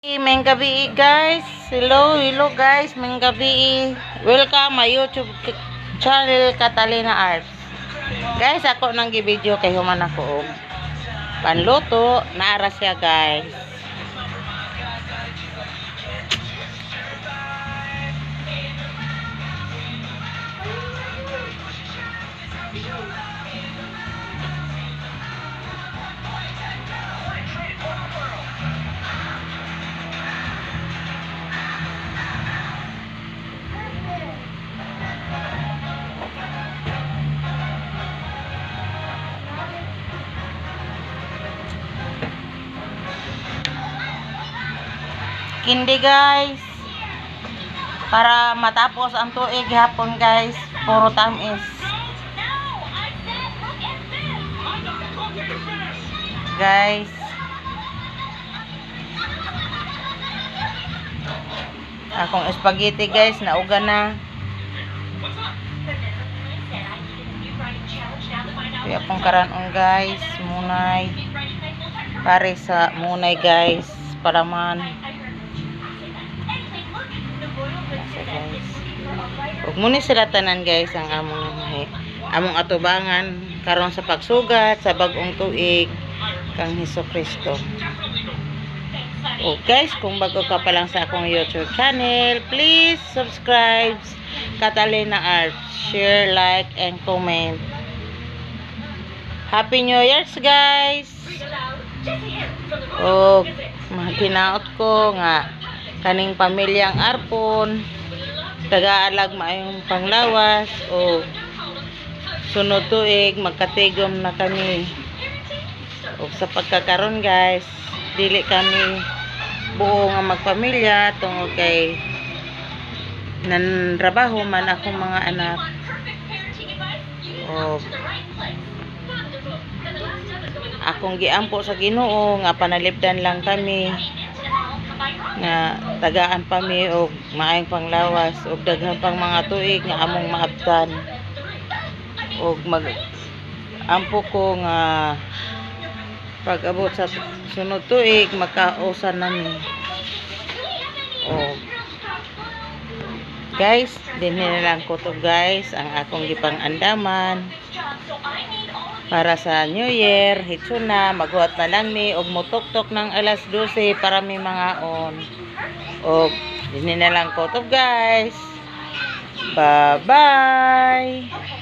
Maayong gabi, guys. Hello, hello guys. Maayong gabi. Welcome my YouTube channel, Catalina Arts. Guys, ako nang gi-video kay human ako og panluto. Naara siya, guys. Kindi, guys. Para matapos ang tuig hapon, guys. Puro tamis. Guys. Akong spaghetti, guys, nauga na. Kaya akong karanon, guys, munay. Pare sa munay, guys, palaman. Nasa, guys. Ug muni sila tanan, guys, ang among atubangan karon sa pagsugat sa bag-ong tuig kang Hesus Kristo. O guys, kung bago ka pa lang sa akong YouTube channel, please subscribe Catalina Arts, share, like, and comment. Happy New Year's, guys! O mahinaot ko nga kaning pamilyang Arpon tagaalag maayong panglawas o sunod tuig magkatigom na kami. O sa pagkakaron, guys, dili kami buo nga magpamilya tungod kay nanrabaho man akong mga anak. O akong giampo sa Ginoo nga panalipdan lang kami nga tagaan pa mi og maayong panglawas og daghan pang mga tuig nga among maabtan. Og mag ampo ko nga pag-abot sa sunod tuig magkausan nami. O guys, dinhi na lang ko to, guys, ang akong gipang-andaman para sa New Year. Hitso na, maghuwat na lang mi og motoktok ng alas 12 para mi mangaon. Og dinhi na lang ko to, guys. Bye bye.